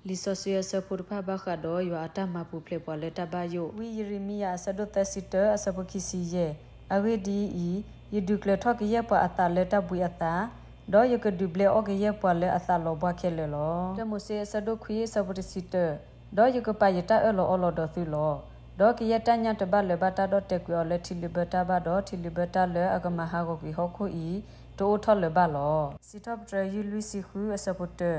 လံာ်စီဆှံအဆၢဖိတဖၣ်ဘၣ်ဃးဒီးယွၤအတၢ်မၤပူၤဖျဲးပှၤလၢတၢ်ဘၣ်ယိၣ်, ဝံယံးရမံယၤအဆၢဒိၣ်သၢဆံတၢ အဆၢဖိခံဆံယဲၢ်, အဂ့ၢ်ဒ်အံၤ, ယဒုးကျၢၤထီၣ်ကယဲၢ်ပှၤအသးလၢတၢ်ဘှံးအသး, ဒီးယကဒုးဘျဲအီၣ်ကယဲၢ်ပှၤလၢအသးလီၤဘှါခဲလၢာ်လီၤ. တၢမိၤၡ့အဆၢဒိၣ်ခွံအဆၢဖိတဆံတၢ, ဒီးယကပာ်ယတၢ်အၢၣ်လီၤအီလီၤဒီးသုလီၤ. ဒီးကယဲၢ်တၢ်ညၣ်တဘၣ်လၢၤဘၣ်တၢ်ဒီၣ်တဲာ်ကွံာ်အီၤလၢထံလုာ်ဘၢတၢ်ဘၣ်ဒီး ထံလုာ်ဘၢတၢ်လၢအကမၤဟးဂီၤကွံာ်ဟီၣ်ခိၣ်အံၤ တအိၣ်ထီၣ်လၢၤဘၣ်လီၤ. စံးထီၣ်ပတြၢၤယုၢ်လွံၢ်ဆံဃုအဆၢဖိတၢ,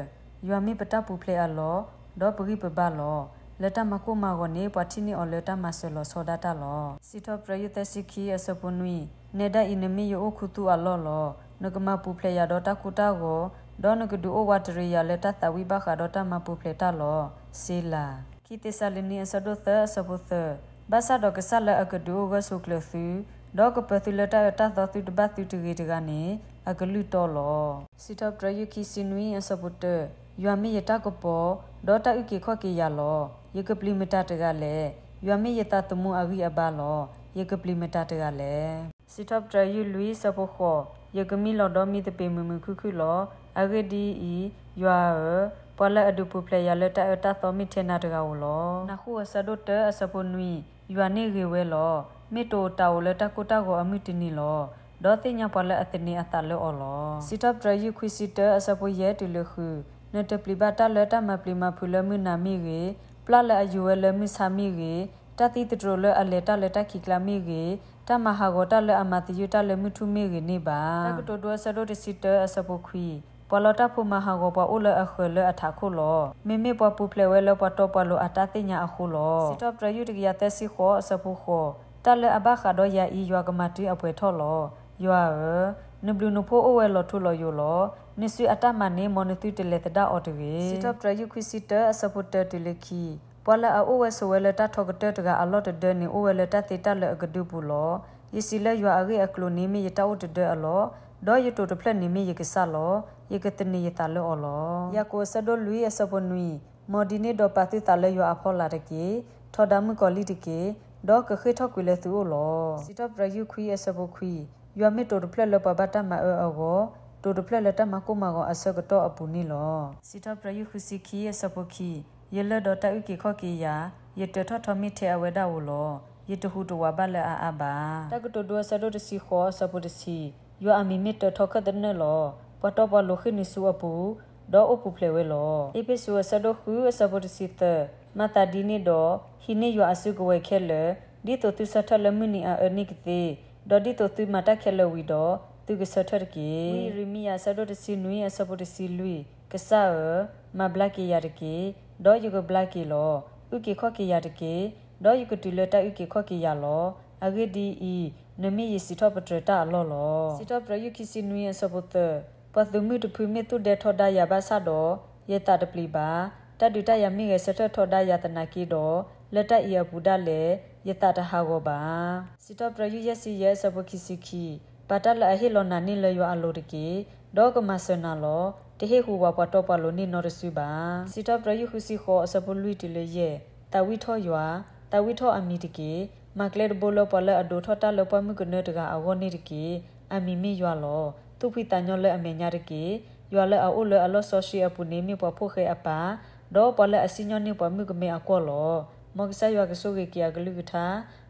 ယွၤမ့ၢ်ပတၢ်ပူၤဖျဲးအလီၢ်, ဒီးပဂံၢ်ပဘါလီၤ. လၢတၢ်မၤကိၢ်မၤဂီၤန့ၣ် ပှၤထံၣ်န့ၢ်အီၤလၢတၢ်မၤစၢၤလီၤဆီဒၣ်တၢ်လီၤ. စံးထီၣ်ပတြၢၤယုၢ်သၢဆံခံအဆၢဖိနွံ, နဲဒၣ်အံၤနမ့ၢ်ယအိၣ်ခူသူၣ်အလီၢ်လီၤ. နကမၤပူၤဖျဲးယၤဒီးတၢ်ကိၢ်တၢ်ဂီၤ, ဒီးနကဒုးအိၣ်ဝးတရံးယၤလၢတၢ်သးဝံၣ်ဘၣ်ဃးဒီးတၢ်မၤပူၤဖျဲးတၢ်လီၤ. စ့လၤ. ခံသ့းစၤလနံအဆၢဒိၣ်သၢအဆၢဖိသၢ, ဘၣ်ဆၣ်ဒီးကစၢ်လၢအကဒုးအိၣ်ဂၢၢ်ဆိးကျၢၤသု, ဒီးကပၢၤသုလၢတၢ်အၢတၢ်သီသုတဘၣ်သုတဂ့ၤတဂၤန့ၣ် အကလုၢ်တီလီၤ. စံးထီၣ်ပတြၢၤယုၢ်ခံဆံနွံအဆၢဖိတၢ, ယွၤမ့ၢ်ယတၢ်ကပီၤ, ဒီးတၢ်အုၣ်က့ၤခီၣ်က့ၤယၤလီၤ. ယကပျံၤမတၤတဂၤလဲၣ်. ယွၤမ့ၢ်ယသးသမူအဂံၢ်အဘါလီၤ. ယကပျံၤမတၤတဂၤလဲၣ်. စံးထီၣ်ပတြၢၤယုၢ်လွံၢ်အဆၢဖိဃိး, ယကမံလီၤဒီးမံသပ့ၤမုာ်မုာ်ခုၣ်ခုၣ်လီၤ. အဂ့ၢ်ဒ်အံၤ, ယွၤဧၢ, ပှၤလၢအဒုးပူၤဖျဲးယၤလၢတၢ်အၢတၢ်သီမ့ၢ်ထဲနၤတဂၤဧိၤလီၤ. နၢ်ဟူအဆၢဒိၣ်တၢအဆၢဖိနွံ, ယွၤန့ၣ်ဂ့ၤဝဲလီၤ. မ့ၢ်တအိၣ်တၢ်အိၣ်လၢတၢ်ကိၢ်တၢ်ဂီၤအမုၢ်တနံၤလီၤ. ဒီးသ့ၣ်ညါပှၤလၢအသန့ၤအသးလၢအီၤလီၤ. စံးထီၣ်ပတြၢၤယုၢ်ခွံဆံတၢအဆၢဖိယဲၢ်တုၤလၢဃု, နတပျံၤဘၣ်တၢ်လၢတၢ်မၤပျံၤမၤဖုးလၢမုၢ်နၤမ့ၢ်ဂ့ၤ, ပျၢ်လၢအယူၤဝဲလၢမုၢ်ဆါမ့ၢ်ဂ့ၤ, တၢ်သံသတြိာ်လၢအလဲၤတၢ်လၢတၢ်ခံးကျါမ့ၢ်ဂ့ၤ, တၢ်မၤဟးဂီၤတၢ်လၢအမၤသယုၢ်တၢ်လၢမုၢ်ထူၣ်မ့ၢ်ဂ့ၤန့ၣ်ဘၣ်. တၢ်ကတိၤဒိအဆၢဒိၣ်တဆံတၢအဆၢဖိခွံ, ပှၤလီတၢ်ဖိမၤဟးဂီၤပှၤအိၣ်လၢအဃၢၤလၢအထးခိၣ်လီၤ. မ့မ့ၢ်ပှၤပူၤဖျဲးဝဲလၢပှၤတီပှၤလိၤအတၢ်သ့ၣ်ညါအဃိလီၤ. စံးထီၣ်ပတြၢၤယုၢ်တကယၤသၢဆံဃိးအဆၢဖိဃိး, တၢ်လၢအဘၣ်ဃးဒီးယၤအံၤ ယွၤကမၤတုၤအပှဲၤထီၣ်လီၤ. ယွၤဧၢ, နဘျုးနဖှိၣ်အိၣ်ဝဲလီၤထူလီၤယိာ်လီၤ. နစုအတၢ်မၤန့ၣ် မ်နသုတလဲၤသဒၣ်အီၤတဂ့ၤ. စံးထီၣ်ပတြၢၤယုၢ်ခွံဆံတၢအဆၢဖိတၢတုၤလၢခံ, ပှၤလၢအအိၣ်ဝဲဆိးဝဲလၢတၢ်ထီကတၢၢ်တဂၤအလီၢ်တဒၢန့ၣ် အိၣ်ဝဲလၢတၢ်သ့တၢ်လၢအကဒုပူၤလီၤ. ယစံးလၢယွၤအဂ့ၢ်အကျိၤန့ၣ်မ့ၢ်ယတၢ်အိၣ်တဒၢအလီၢ်, ဒီးယတိာ်တဖျၢၣ်န့ၣ်မ့ၢ်ယကစၢ်လီၤ. ယကသန့ၤယသးလၢအီၤလီၤ. ယၤကိာ်အဆၢဒိၣ်လွံၢ်အဆၢဖိနွံ, မ်ဒ်န့ၣ်ဒီးပာ်သုသးလၢယွၤအဖီလာ်တက့ၢ်. ထီဒါမုၣ်ကီၤလံၢ်တက့ၢ်, ဒီးကဃ့ၢ်ထီၣ်ကွံာ်လၢသုအိၣ်လီၤ. စံးထီၣ်ပတြၢၤယုၢ်ခွံအဆၢဖိခွံ, ယွၤမ့ၢ်တိာ်တဖျၢၣ်လၢပှၤဘၣ်တၢ်မၤအၢအဂီၢ်, တိာ်တဖျၢၣ်လၢတၢ်မၤကိၢ်မၤဂီၤအဆၢကတီၢ်အပူၤန့ၣ်လီၤ. စံးထီၣ်ပတြၢၤယုၢ်ဃုဆံခံအဆၢဖိခံ, ယလၢၢ်ဒီးတၢ်အုၣ်က့ၤခီၣ်က့ၤယၤ, ယတၢၤထီၣ်ထီမ့ၢ်ထဲအဝဲဒၣ်ဧိၤလီၤ. ယတဟူးတဝးဘၣ်လၢအအါဘၣ်. တၢ်ကတိၤဒိအဆၢဒိၣ်တဆံဃိးအဆၢဖိတဆံ, ယွၤအမံၤမ့ၢ်တၢထီခၢၣ်သနၢၣ်လီၤ. ပှၤတီပှၤလိၤဃ့ၢ်နုာ်ဆူအပူၤ, ဒီးအိၣ်ပူၤဖျဲးဝဲလီၤ. အ့းဖ့းစူးအဆၢဒိၣ်ဃုအဆၢဖိတဆံသၢ, မၤသးဒ်န့ၣ်ဒီး, ဟံးန့ၢ်ယွၤအစုကဝဲၤခဲလၢာ်, ဒ်သိးသုဆၢထၢၣ်လၢမုၢ်နံၤအအၢန့ၣ်ကသ့, ဒီးဒ်သိးသုမၤတၢ်ခဲလၢာ်ဝံၤဒီး, သုကဆၢထၢၣ်တက့ၢ်. ဝံယံးရမံယၤအဆၢဒိၣ်တဆံနွံအဆၢဖိတဆံလွံၢ်, ကစၢ်ဧၢ, မၤဘျါက့ၤယၤတက့ၢ်, ဒီးယကဘျါက့ၤလီၤ. အုၣ်က့ၤခီၣ်က့ၤယၤတက့ၢ်, ဒီးယကတုၤလၢတၢ်အုၣ်က့ၤခီၣ်က့ၤယၤလီၤ. အဂ့ၢ်ဒ်အံၤ, နမ့ၢ်ယစံးထီၣ်ပတြၢၤတၢ်အလီၢ်လီၤ. စံးထီၣ်ပတြၢၤယုၢ်ခံဆံနွံအဆၢဖိသၢ, ပှၤသုးမုၢ်တဖုမ့ၢ်သူၣ်ဒဲထီဒါယၤဘၣ်ဆၣ်ဒီး, ယသးတပျံၤဘၣ်. တၢ်ဒုးတၢ်ယၤမ့ၢ်ဂဲၤဆၢထၢၣ်ထီဒါယၤသနာ်က့ဒီး, လၢတၢ်အံၤအပူၤဒၣ်လဲာ်, ယသးတဟးဂီၤဘၣ်. စံးထီၣ်ပတြၢၤယုၢ်ယဲၢ်ဆံယဲၢ်အဆၢဖိခံဆံခံ, ပာ်တၢ်လၢအဟ့ၣ်လီၤနၤန့ၣ်လၢယွၤအလိၤတက့ၢ်, ဒီးကမၤစၢၤနၤလီၤ. တဟ့ၣ်ဟူးဝးပှၤတီပှၤလိၤန့ၣ်နီတစုဘၣ်. စံးထီၣ်ပတြၢၤယုၢ်ဃုဆံဃိးအဆၢဖိလွံၢ်တုၤလၢယဲၢ်, သးဝံၣ်ထီၣ်ယွၤ, သးဝံၣ်ထီၣ်အမံၤတက့ၢ်. မၤကျဲတဘိလၢပှၤလၢအဒိးထီၣ်တၢ်လၢပှၢ်မုၢ်ကနၢတဂၤအဂီၢ်န့ၣ်တက့ၢ်. အမံၤမ့ၢ်ယွၤလီၤ. သူၣ်ဖှံသးညီလၢအမဲာ်ညါတက့ၢ်. ယွၤလၢအအိၣ်လၢအလီၢ်စီဆှံအပူၤန့ၣ်မ့ၢ်ပှၤဖိၣ်ဃဲအပၢ်, ဒီးပှၤလၢအစံၣ်ညီၣ်န့ၢ်ပှၤမုၣ်ကမဲအကွီၢ်လီၤ. မ်ကစၢ်ယွၤကဆိၣ်ဂ့ၤက့ၤအကလုၢ်ကထါ,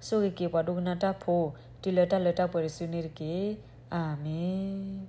ဆိၣ်ဂ့ၤက့ၤပှၤဒိကနၣ်တၢ်ဖိ, တုၤလၢတၢ်လၢတၢ်ပှဲၤတစုန့ၣ်တက့ၢ်. အၤမ့ၣ်.